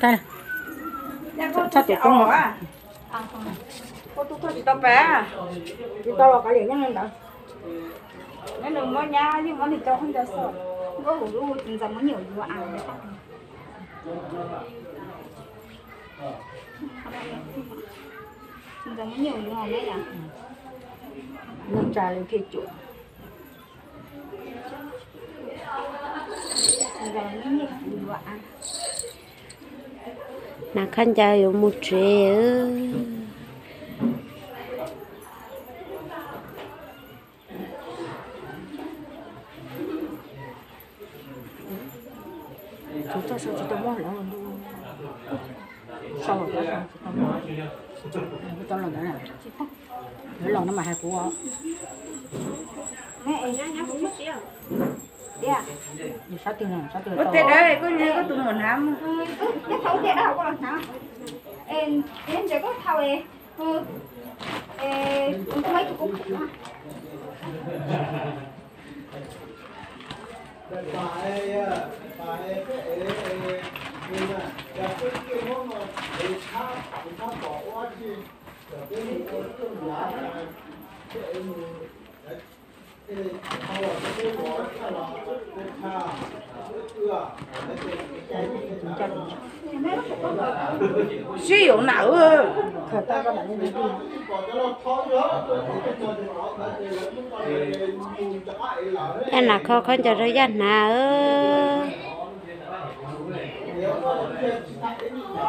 Txhob tus tub, koj tub tsis tau pab, tsis tau los kav liam nyob li ntawd. Neb nws muab nyab yeej muab nws cov khaub ncaws xwb. Nkauj hauv lub ntxaws muab nyuam yuav a. Ntxaws muab nyuam yuav a. Neej tsa li thiaj cuam. Hnav khaub ncaws yuav mus tsev. Tsis tau muab lawm, tsis tau muab, tsis tau los ntawd, yuav los no mas hais kuv. Ua tias dawb, koj tus muam hnav. Sib yuav nam. Yaj nam kho khaub ncaws rau Yaj hnav.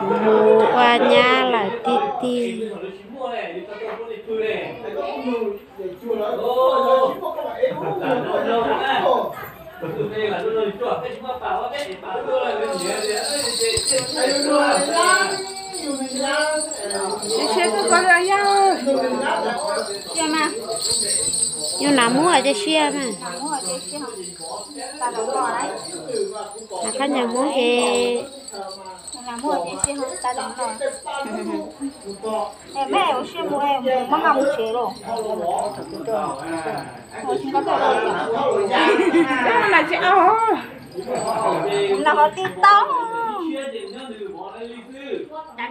Mus ua nyab lawm tiag tiag. Yus nam muab ces siab mas. Nam khaub ncaws muab ces.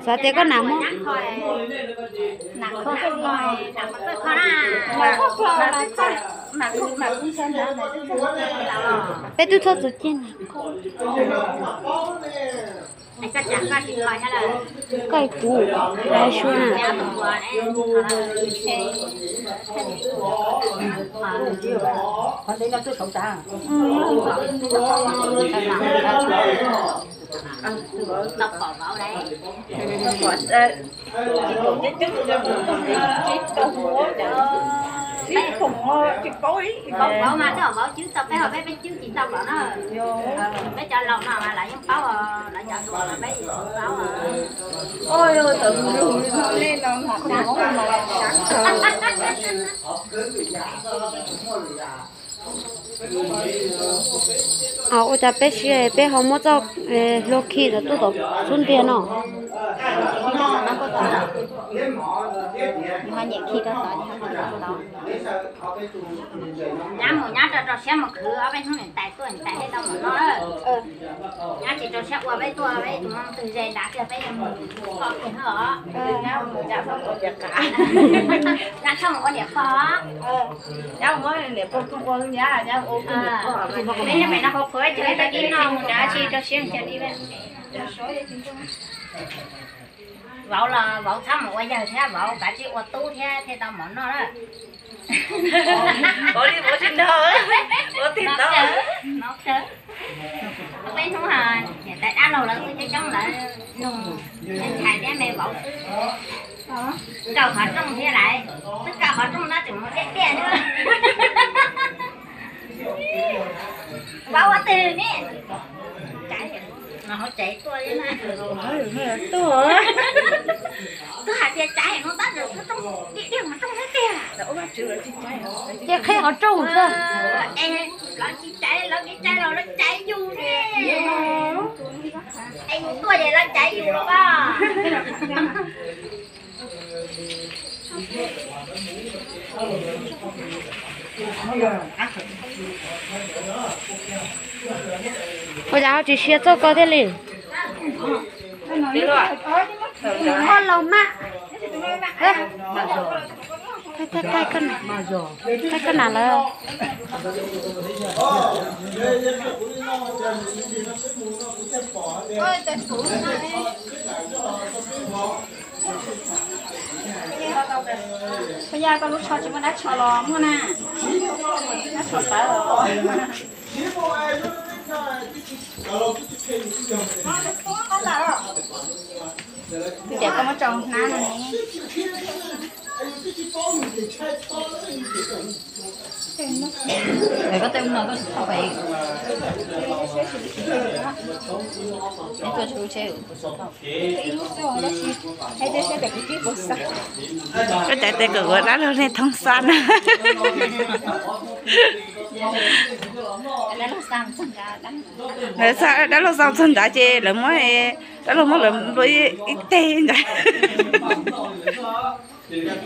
Xav tias koj nam muab. Peb twb txhob txwv ciaj na. Koj kuv hais sua na. Vauv mas twb vauv cwb tau peb, ho peb peb cwb tsis tau lawm na. Peb cov laus no mas lawv yeej paub, lawv cov hluas no peb yeej paub. Ua cas peb siab peb ho muab txoj hlua khi rau tuaj tom xub ntiag no. Nyab mus nyab rau rau siab mus khwv ob peb hnub niam tais tuaj niam tais thiaj tau mov noj. Nyab tsis rau siab ua peb tuaj peb tus moo twg ze nrad tiag peb yuav mus kho kiag os. Nyab txhob mus ua niam pog. Peb nyob pem no qhuav qhuav ces peb tau ib no mus nrad tsis rau siab mus cia li. Vauv los vauv txhob mus ua yawg thiab, vauv kav tsij ua tub thiab thiaj tau mov noj na. Vauv li vauv tsis nrog, vauv tig tau. Peb hnub niam tais dab laug lawv twb coob coob lawv nug ntxhais thiab me vauv xwb. Kaw qhov rooj thiab lawm, twb kaw qhov rooj no tseem mus tiaj tiaj xwb. Vauv ua twg ne? No hauv tsev tuaj li na. Tuaj, twb hais tias tsev no tab sis twb rooj, tiaj tiaj qhov rooj thiab tiag. Ces qhib qhov rooj xwb. Lawv tsis tsev, lawv tsis tsev los lawv tsev yus ne. Es yus tuaj ces lawv tsev yus los as. Ua cas ho tsis sia txog koj thiaj li? Koj laus mas. Thaij, thaij, thaij koj na, thaij koj na lawm. Koj yaj, koj lub tsho tsis muaj dab tsho los muaj na? Dab tsho tawv os. Tias koj muab tso hnab no ne. Koj tej ub no koj tsis tau pem. Koj cov tes kawm ua dab laug nej thoob xab na. Lawv xa dab laug xa txog nrad ces lawv muab, dab laug muab lawv nplua ib teg ntag. Nyob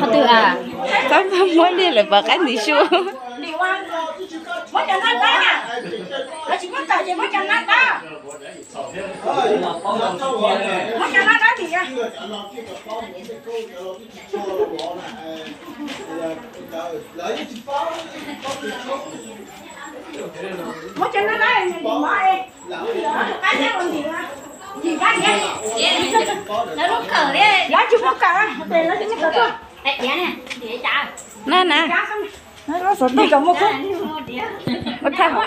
qhov twg a? Txhob muab li lawv pov qaib ntim su. Na na, lub xov tooj tau muaj kub. Muab thaij hauv.